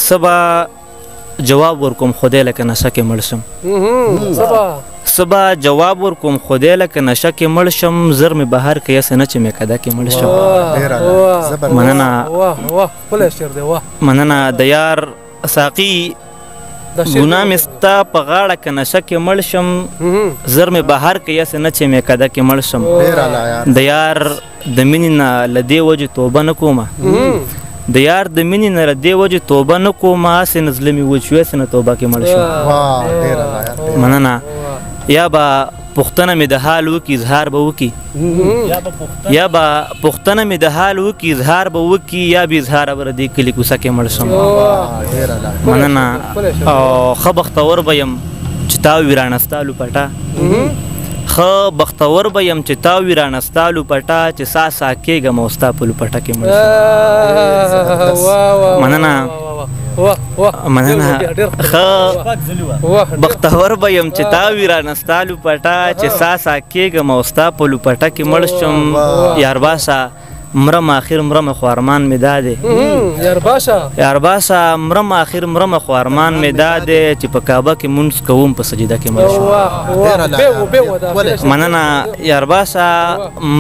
سبا جواب ورکوم خدای لکه نشه کې مړ شم. سبا جواب ورکوم خدای لکه نشه کې مړ شم، زر مې بهر کې هسې نه چې مې کده کې مړ شم. مننه. مننه. د یار ساقي ګناه مې ستا په غاړه که نشه کې مړ شم، زر مې بهر کې هسې نه چې مې کده کې مړ شم. د یار د مینې نه له دې وجې توبه نه کومه، د یار د مینې نه له دې وجې توبه نه کومه، هسې نه زړه مې وچ شو، هسې نه توبه کې مړ شم. مننه. یا به پوښتنه مې د حال وکړي اظهار به وکړي، یا به پوښتنه مې د حال وکړي اظهار به وکړي، یا به اظهار به دې کلي کوڅه کې مړ شم. مننه. او ښه بختور به یم چې تا وي رانه ستا لوپټه، ښه بختور به یم چې تا وي رانه ستا لوپټه، چې سا سا کېږم او ستا په لوپټه کې مړ شم. مننه. مننه. ښه بختور به یم چې تا وي رانه ستا لوپټه، چې سا سا کېږم او ستا په لوپټه کې مړ شم. یار باسه مرم اخر مرم خو ارمان مې دا دی، یار باسه مرم اخر مرم خو ارمان مې دا دی، چې په کعبه کې مونځ کوم په سجده کې مړ شم. مننه. یار باسه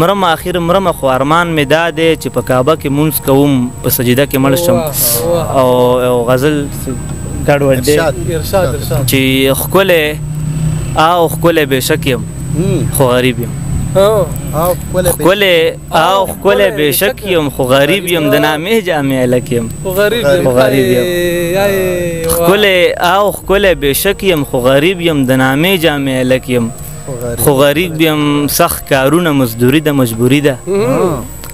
مرم اخر مرم خو ارمان مې دا دی، چې په کعبه کې مونځ کوم په سجده کې مړ شم. او غزل ګډوډ دی چې ښکلی او ښکلی بېشک یم خو غریب یم، ښکلی او ښکلی بېشک یم خو غریب یم، د نامې جامې هلک یم خو غریب یم. ښکلی او ښکلی بېشک یم خو غریب یم، د نامې جامې هلک یم خو غریب یم. سخت کارونه مزدوري ده مجبوري ده،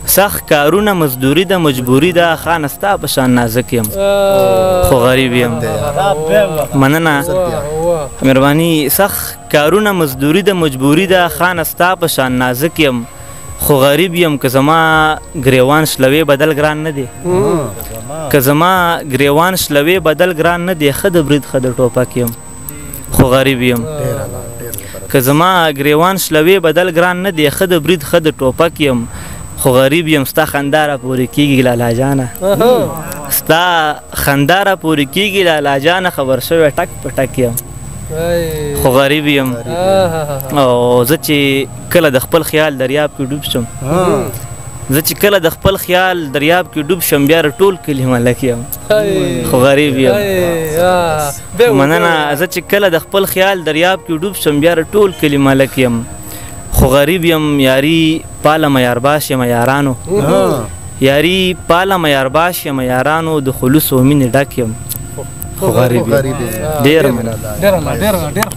سخت کارونه مزدوري ده مجبوري ده، خانه ستا په شان نازک یم خو غریب یم. مننه. مهرباني. سخت کارونه مزدوري ده مجبوري ده، خانه ستا په شان نازک یم خو غریب یم. که زما ګریوان شلوې بدل ګران نه دی، که زما ګریوان شلوې بدل ګران نه دی، ښه د برید ښه د ټوپک یم خو غریب یم. که زما ګریوان شلوې بدل ګران نه دی، ښه د برید ښه د ټوپک یم خو غریب یم. ستا خندا را پورې کېږي لالا جانه، ستا خندا را پورې کېږي لالا جانه، خبر شوی ټک په ټک یم خو غریب یم. او زه چې کله د خپل خیال دریاب کې ډوب شم، زه چې کله د خپل خیال دریاب کې ډوب شم، بیا ټول کلي ملک یم خو غریب یم. مننه. زه چې کله د خپل خیال دریاب کې ډوب شم، بیا ټول کلي ملک یم خو غریب یم. یاري پالمه یارباش یم یارانو، یاري پالمه یارباش یم یارانو، د خلوص او مینې ډک یم خو غریب یم. ډېر مننه. ډېر ډېر ډېر.